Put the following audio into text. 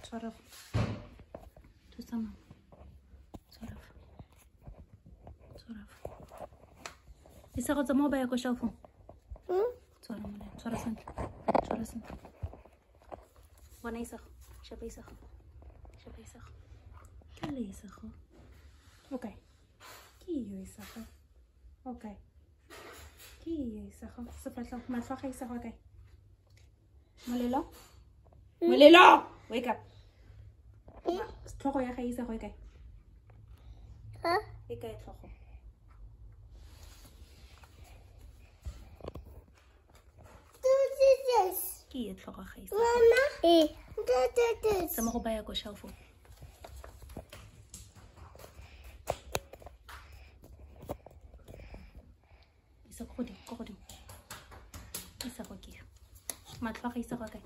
Tshwara fa. Thusa mama. Tshwara fa. Tshwara fa. Isago tsamaya o baya ko shelfong. Tshwara molelo. Tshwara sentle. Tshwara sentle. Bona Isago. Sheba Isago. Sheba Isago. Ke le Isago. Okay. Ke yo Isago. Okay. Ke yo Isago. Sefatlhego matlho a ga Isago a kae? Molelo? Molelo! Wake up. Tlhogo ya ga Isago e kae? E kae tlhogo? Ke ye tlhogo ga Isago. Mama. Tsamaya go baya ko shelfong. Isa ko godimo, ko godimo. Isago ke yo. Matlho a ga Isago a kae?